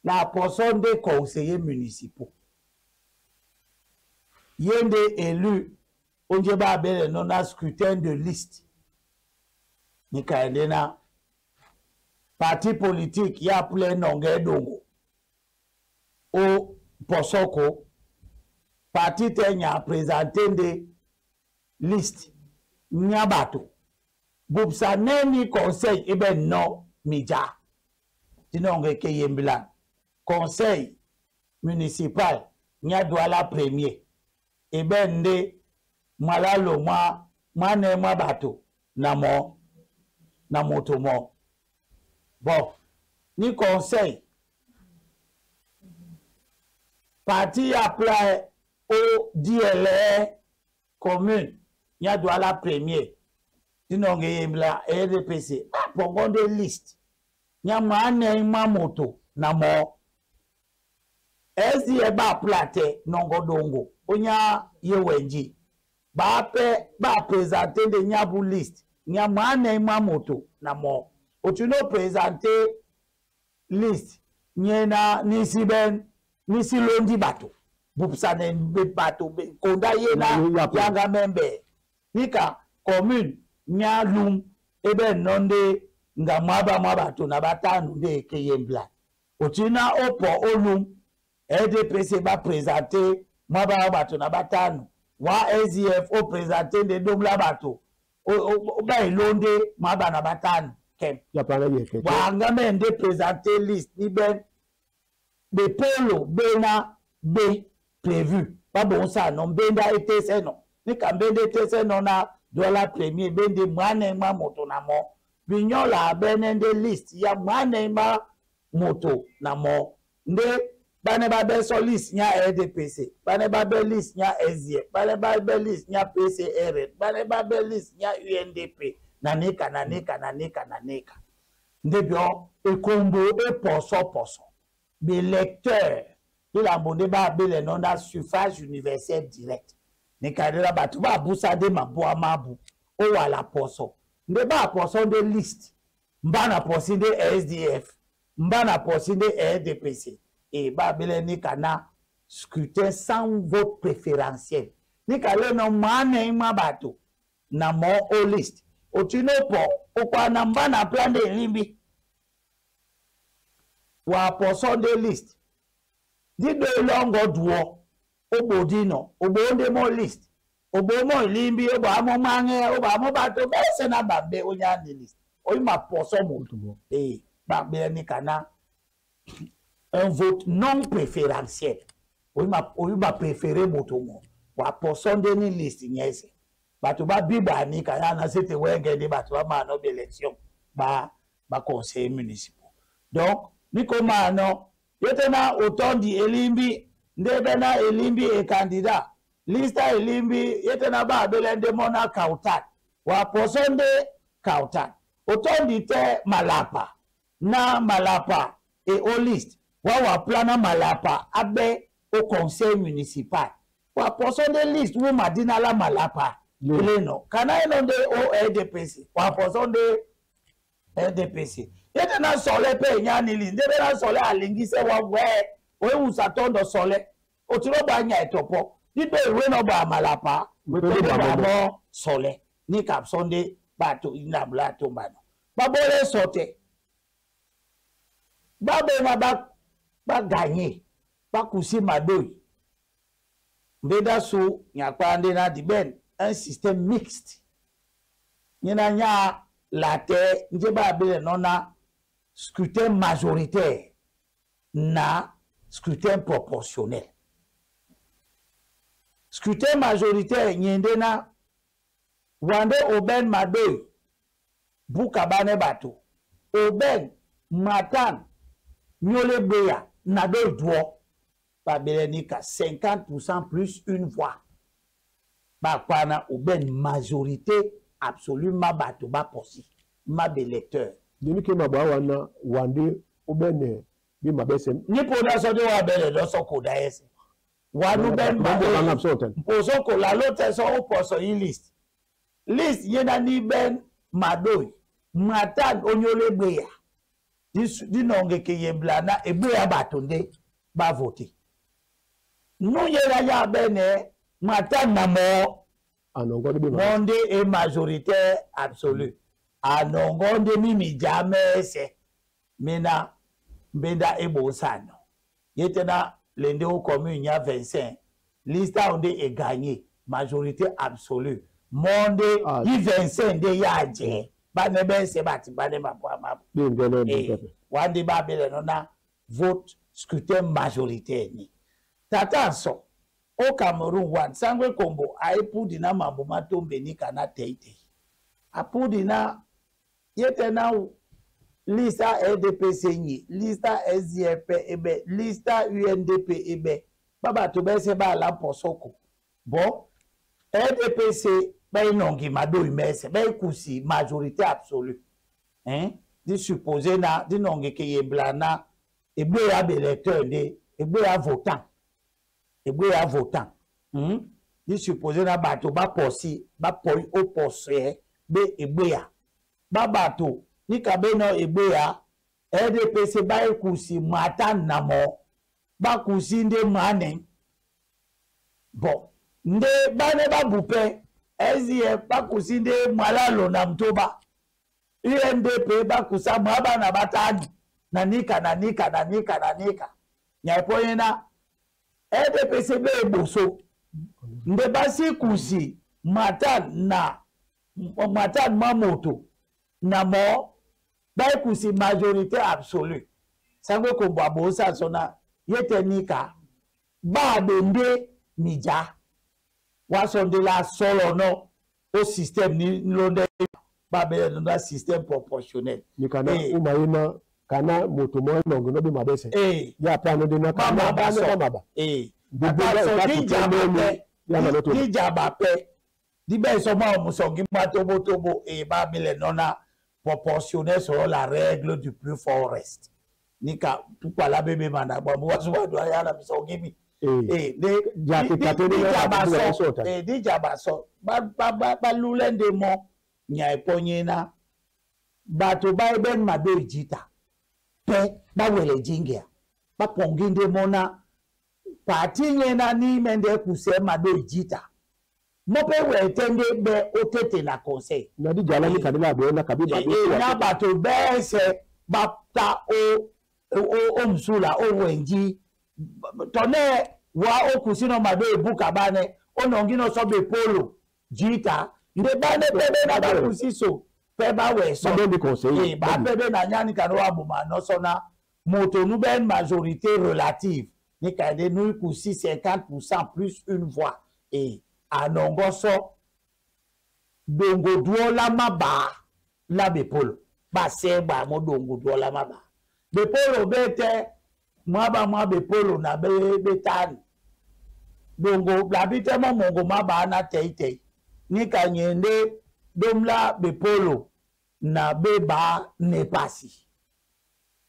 la poso de conseillers municipaux. Ye nde élu onje ba abele no na scrutin de liste. Nika nde na parti politique ya plein nonge dongo. O posoko parti te nya présenter nde liste nya bato. Bubsa neni conseil ebe no mija. Tinonge ke yembila. Conseil municipal nya Douala premier. Ebe nde mwalalo mwa mwane mwa bato na mo na moto mo. Bon, ni conseil parti ya plein au DLR commune nya Douala premier. Tinonge yembila RDPC. Ba pongo de liste. Nya mwane mwa moto na mo. SDA ba plate nongo dongo onya yewenji ba pe ba présenter de nyabu liste nya mwane mwa moto na mo otuno présenter liste nyena nisiben nisi londi bato bupsa ne be bato be konda yena yanga membe nika commune nya lum ebe nonde nga mwaba mwa bato na batanu nde ekeyembla otina opo olum RDPC ba présenter moi ba bato na batanu wa SDF o présenter nde domla bato o ba elonde moi ba na batanu kem Ya pala ye ke. Wa ngame nde présenter liste ni ben be polo bena be prévu ba bon ça non benda ETC non ni ka benda ETC non na Douala premier bende mwane ma moto na mo binyola bene nde liste ya mwane ma moto na mo nde bane ba be so liste nya RDPC bane ba be liste nya SDF bane ba be liste nya PCR bane ba be liste nya UNDP na neka na neka na neka na neka nde bio ekombo e poso poso be lecteur de la bonde ba be le nom na suffrage universel direct neka de la bato ba busa de mabua mabu o wala poso nde ba poso de liste mbana posi de SDF mbana posi de RDPC et ba bele ni kana scrutin sans vote préférentiel ni ka le no mane ma bato na mo o liste otino po okwa na mbana plan de limbi wa poso de liste di do longo duo obodino obonde mo liste obomo limbi obo amo mange obo amo bato bese na bambe onya ni liste o ma poso moto e ba bele ni kana un vote non préférentiel. Oui ma préféré moto mo. Wa poso de ni liste nyese. Bato ba biba ni kana na sete wenge ni bato ba ma no élection ba ba conseil municipal. Donc ni koma no yetena otondi elimbi ndebe na elimbi e candidat. Lista elimbi yetena ba belende mona kautat. Wa poso nde kautat. Otondi te malapa na malapa e o liste. Wa wa plana malapa abe au conseil municipal. Wa poso de liste wo madina la malapa. Leno kana eno de o RDPC. Wa poso de RDPC. Yete na sole pe nya ni liste. Ndebe na sole alingise wa we. O usa tondo sole. Otiro ba nya etopo. Dibe we no ba malapa. We ba mo sole. Ni kapson de bato inabla tombano. Babole sote. Babe na ba ba gagner ba kusi madoi ndeda so nyakwa nde na diben un système mixte nyina nya la terre nje ba bele nona scrutin majoritaire na scrutin proportionnel. Scrutin majoritaire nyende na wande oben madoi buka bane bato oben matan nyole beya na do duo ba bele ni ka 50% plus une voix ba kwana oben majorité absolue ma bato ba posi ma électeur demi ke ma ba wana wande oben bi ma bese ni poda so de wa bele do so ko da ese wanu ben ma poso ko la lote so o poso i liste liste yena ni ben madoi matan onyole beya di nonge ke yembla na ebe ya bato nde ba voter. Nu yera ya bene Mata na mo Anongo de monde est majoritaire absolue. Anongo nde mimi jamese mina mbenda ebosano. Yetena lende au commune ya 25. Liste onde est gagné majorité absolue. Monde Ah. yi 25 nde yaje. Bane bense bati bane mabwa mabwa. Be ngene Eh, pepe. wande babele nona vote scrutin majoritaire ni. Tata so au Cameroun wan sangwe kombo aipudi na mambo matombe ni kana teite. Apudi na yete na lista RDPC nyi, lista SDFP ebe, lista UNDP ebe. Baba to bese ba la posoko. Bon, RDPC ba inongi mado imese, ba ikusi majorité absolue. Hein? Di supposé na di nongi ke yembla na ebwe ya électeur nde, ebwe ya votant. Ebwe ya votant. Di supposé na bato ba posi, ba poi o posé be ebwe ya. Ba bato ni kabe no ebwe ya RDPC ba ekusi mata na mo. Ba kusi nde mane. Bon, nde bane ba bupe SDF ba kusi nde malalo na mtoba. UNDP bakusa mwaba na batani na nika na nika na nika na nika nyapo na RDPC be boso nde basi kusi mata na mata mamoto na mo ba kusi majorité absolue sango ko bwa bosa sona yete nika ba bende mija wasonde la solo no au système ni londe ba be na système proportionnel. Ni kana Eh. umayena kana moto mo nongo no be mabese. Eh. Ya pa no de na Ba kana maba ba so. no ba maba. Eh. Gbogbo Ata bẹ́ẹ̀ so bá ti díjà tẹ́ bá lórí pẹ́ yàrá lọ́tọ̀. díjà bá pẹ́ díbẹ̀ sọmọ ọmọsọ̀gí má tóbótóbó èyí bá mi lẹ̀ nọ́nà proportionnel selon la règle du plus fort reste. Ní ka púpọ̀ alábẹ́bẹ́ máa dàgbà mo wá síwájú ayé ara mi sọ̀gí mi. Eh. Eh, ní Jà ti kàtó ní díjà bá náírà sọ sọ̀tà. eh, díjà bá sọ bá bá bá bá lúlẹ́ndé mọ́ nyà ẹ̀pọ̀ yẹn na bato ba ebe mabe ejita pe bawele jingia baponginde mona pati nyena ni mende kuse mabe ejita mope wetende be otete na conseil. Na di jala ni kadila be na kabi ba E, e, na bato bese bata o o o msula o wenji tone wa okusino mabe ebuka bane onongino sobe polo jita nde bane pebe na bakusiso pe bawe so. Ba be conseil. Eh, ba pebe na nyani kano wa boma no so na moto nu ben majorité relative ni ka de nu kusi 50% plus une voix et anongo so dongo duola maba la bepolo ba se ba mo dongo duola maba bepolo bete mwaba mwa bepolo na be betani dongo la bite mo mongo maba na tei tei ni ka nyende domla bepolo na beba ne pasi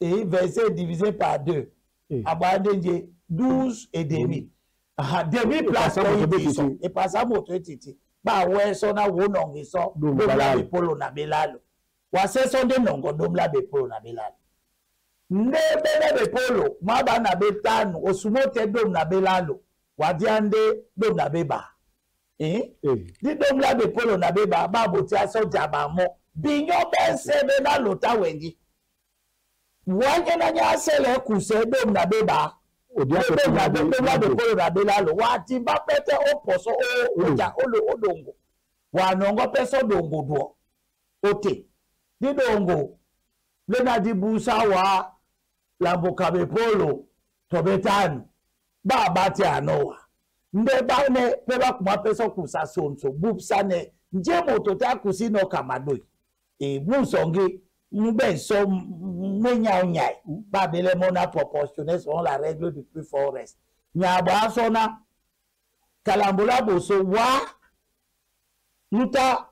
et verset divisé par 2. Eh. Abandenje 12 et demi. Aha, demi Et place pasa moto pour betiti. Et pasa moto etiti. Ba we so na wo nongi so Dum domla balalo. bepolo na belalo. Wa se so de nongo domla bepolo na belalo. Nde bele bepolo maba na betanu osumo te dom na belalo. Wa diande dom na beba. Eh? Eh. Di domla bepolo na beba ba boti aso jaba mo. Binyo bense be na lota wengi. Wanye na nyasele kuse dom na beba. Odi ape Dom na ti be domla na be. bepolo na belalo. Wa timba pete oposo o oja olo odongo. Wa nongo peso dongo duo. Ote. Di dongo. Lena di busa wa lamboka bepolo tobetanu. Ba ba ti anowa. Nde ba ne pe ba kuma peso kusa sonso bupsa ne nje moto ta kusi no kamadoi. E musongi mube so mwenya onyai. Ba bele mona proportionnel selon la règle du plus fort reste. Nyaba sona kalambola boso wa nuta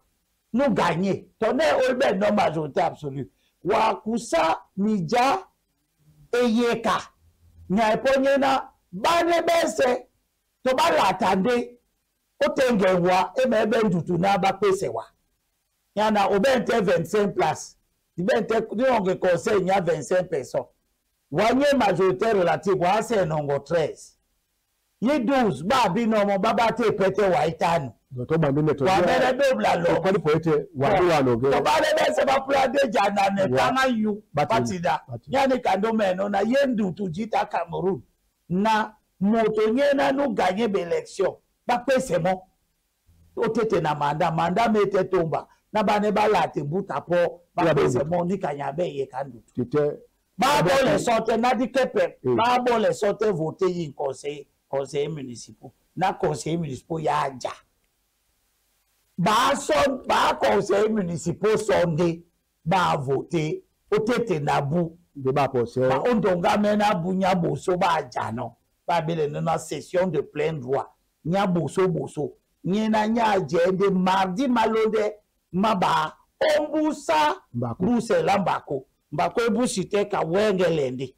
nous gagner. Tonne olbe non majorité absolue. Wa kusa mija eyeka. Nya eponye na bane bese to ba latande otenge wa e me be ndutu na ba pese wa. Yana obente 25 places. Dibente di onge conseil nya 25 personnes. Wanye majorité relative wa se nongo 13. Ye 12 ba binomo ba ba te pete wa itanu. To bande ne to Wa mene dobla lo. Kwadi po ete wa do wa no ge. To ba le bese ba pula de jana ne kanga yu batida. Yani kando meno na yendu tujita Cameroon. Na moto nyena nu gagner l'élection. Ba pese mo. Otete na manda manda mete tomba. Na bane ba la te buta po ba pese mo ni kanyabe ye kandu. Tete ba bo le sorte na di kepe. Ba bo le sorte voter yin conseil conseiller municipal. Na conseiller municipal ya ja. Ba son ba conseiller municipal sonde ba voter otete na bu de ba conseil. Ba ondonga mena bunya boso ba ja no. Ba bele na session de plein droit. Nya boso boso. Nyena nya je de mardi malonde maba ombusa buse lambako. Mbako ebusite ka wengelendi.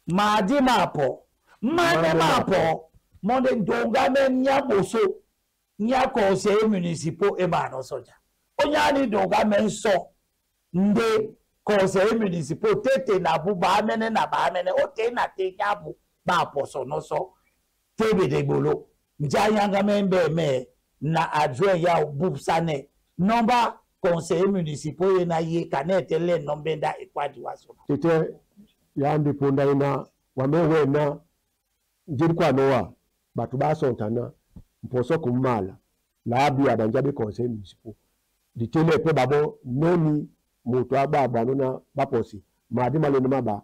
Mardi mapo. Mane mapo. Monde ndonga men nya boso. Nya conseiller municipal e mano soja. Onya ni ndonga men so. Nde conseiller municipal tete na bu ba mene na ba mene o te na te nya bu ba poso no so. Tebe de bolo. Njanyanga membe me na adjoint ya bubsane. Nomba conseiller municipal ye na ye kanete le nombenda ekwadi waso. Tete ya ndi ponda ina wamewe na njiri kwa noa batu basontana mposo kumala la abi abanjabe conseiller municipal. Ditele pe babo noni moto ababa nona baposi madi malone maba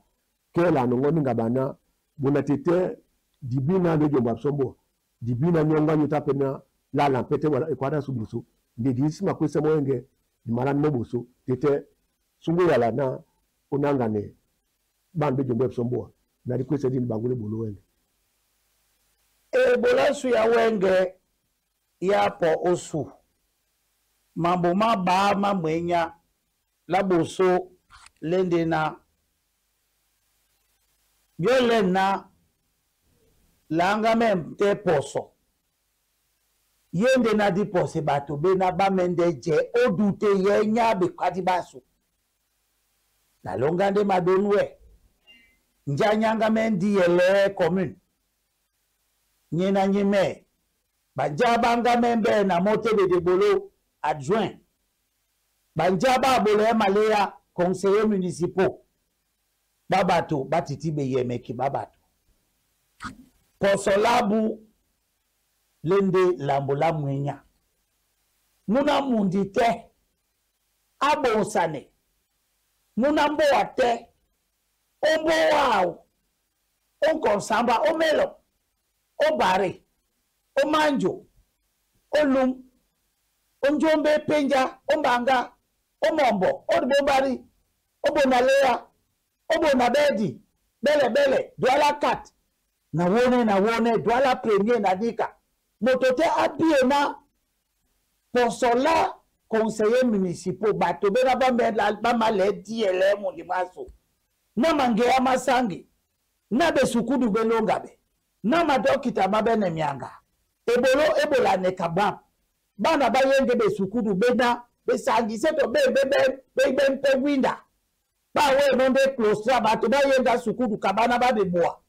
kela nongoni ngabana bona tete dibina ndejo mbabsombo dibina nyonga nyuta pena la lampete wala ekwada subusu ndi disi makwese moyenge di malani mobusu tete sungu yala na onangane bambe jombo somboa na dikwese di bangule bolo wenge e bola su ya wenge ya po osu mambo maba mamwenya la boso lende na yole na langa mem te poso yende na di pose bato be na ba mende je odute ye nya be kwadi baso na longa nde madonwe njanyanga mendi yele commune nyena nyime banja banga membe na mote de bolo adjoint banja ba bolo malea conseiller municipal babato batiti be yemeki babato posolabu lende lambola mwenya muna mundi te abonsane muna mboa te omboa onkonsamba omelo obare omanjo olum onjombe penja ombanga omombo odibobari obonalea obonabedi bele bele douala 4 na wone douala premier na dika motote abie na posola conseiller municipal bato bena ba male di ele mundi maso na mangea masangi na besukudu belongabe na madokita mabene mianga ebolo ebola ne kabam bana bayenge besukudu bena besangi seto be be be be mpe winda ba we monde clostra bato bayenga sukudu kabana ba beboa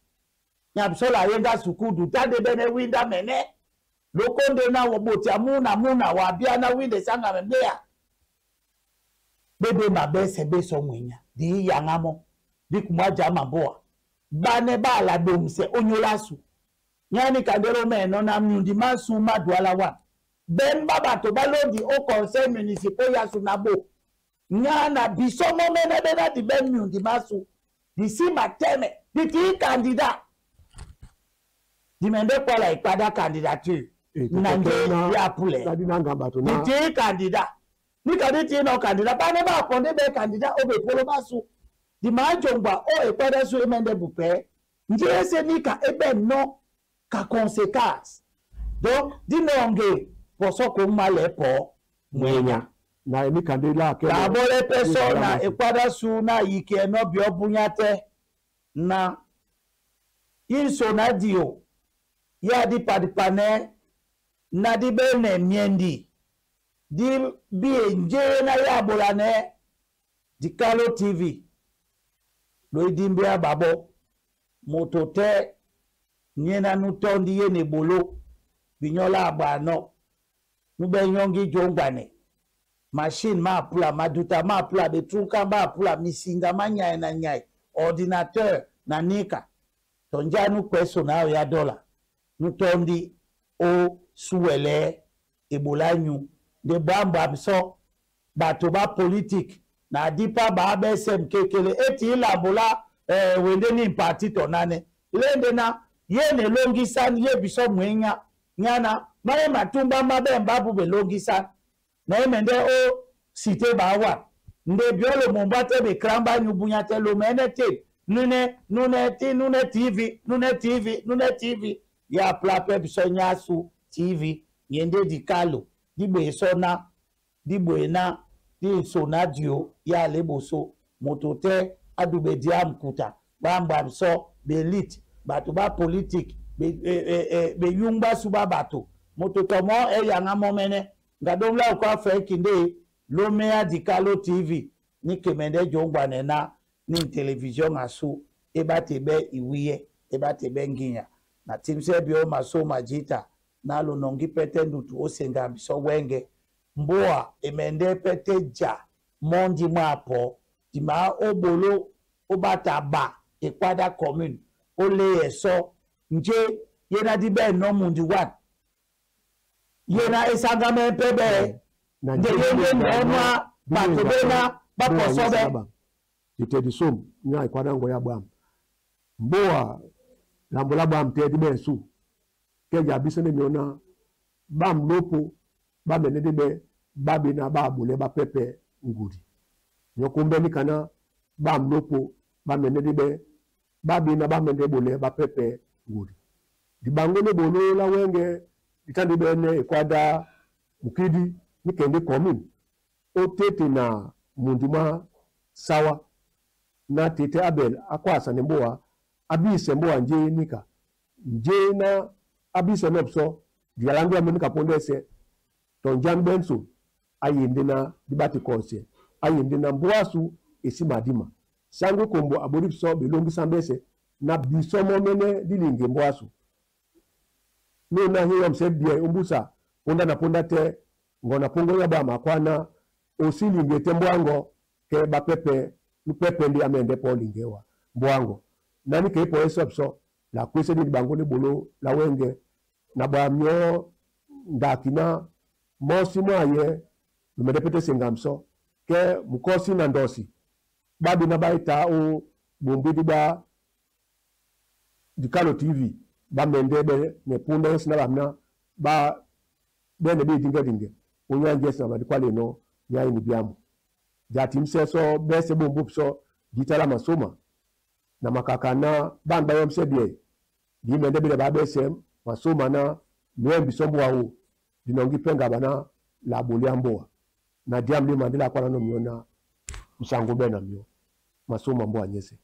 nyabsola yenga sukudu tande bene winda mene lokonde na wobotia muna muna wabia na winde sanga membea bebe mabese beso mwinya di yangamo di kumwaja mamboa bane bala domse onyolasu nyani kandero meno na myundi masu madwala wa ben bato balondi au conseil municipal ya sunabo nyana bisomo mene bena di ben myundi masu disi mateme di ti candidat di mende kwa la ipada candidature nande ya pule di ti candidat ni kadi ti no candidat bane ba konde be candidat o be polo masu di majongba o ekwada su emende bupe njese nika ebe no ka conséquence donc di nonge poso ko male po mwenya na emi kandela ke la bole persona ekwada su na yike no bi obunya te na inso na dio ya di padipane na di bene miendi di bi nje na ya bola ne di Kalo TV lo di mbia babo moto te Nyena nutondi ye ne bolo binyola abano nube nyongi jongwane machine ma pula maduta ma pula betrunka ma pula misinga manyai na nyai ordinateur na nika tonja nu kweso na ya dola nutondi o suwele ebola nyu de bamba so bato ba politique na dipa ba BSM kekele eti ilabola wende ni parti tonane lende na ye ne longisani ye biso mwenya nyana maye matumba mabe mbabu be longisani na ye mende o cité bawa nde biolo momba te be kramba nyubunya te lo mene te nune nune ti nune TV nune TV nune TV ya plape biso nyasu TV yende dikalo dibwe sona dibwe na di sona dio ya leboso moto te adube diam kuta bamba biso belite bato ba politique be yungba suba bato moto tomo e yanga momene ngadomla ko afa kinde lomea dikalo TV ni kemende jongwa nena ni television asu ebate be iwiye ebate be nginya na timse bio maso majita na lonongi pete ndutu osenga biso wenge mboa emende pete ja mondi mwapo dima obolo obata ba ekwada commune ole eso nje yena di be no mundi wat yena esanga me pebe nde yene nwa bato bena baposo be tete di som nya ekwada ngo ya bam mboa lambola bam te di bensu keja biso ne miona bam lopo ba mene de be ba bena ba bole ba pepe ngudi nyokumbe ni kana bam lopo ba mene de be ba bena ba mene bole ba pepe ngudi di bango ne bolo la wenge ditande bene ekwada mukidi ni kende commune o tete na mundima sawa na tete abel akwasa ne mboa abise mboa nje nika nje na abise nopso dialandu amenika pondese tonjan benso ayende na dibati konse ayende na mboasu esi madima sango kombo aboripso belongi sambese na biso momene dilinge mboasu no na hiyo msebie umbusa ponda na ponda te ngona pongo ya ba makwana osilinge te mbwango ke bapepe nupepe ndi amende polingewa mbwango nani ke po esopso la kwese di bango ne bolo la wenge na bamyo ndakina mosi mwaye numedepete sengamso ke mukosi na ndosi babi na baita o bombidi ba dikalo TV ba mende be ne punda yesi na bamna ba bene be dinga dinga onya jesi na badikwale no ya ni biamu jati mseso bese bombupso ditala masoma na makaka na bamba yomsebie di mende be ba bese masoma na mwembi sombo wao dinongi penga bana la boliamboa na diamli mandela kwa no miona msango bena mio masoma mbo anyese.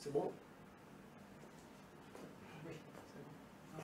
C'est bon?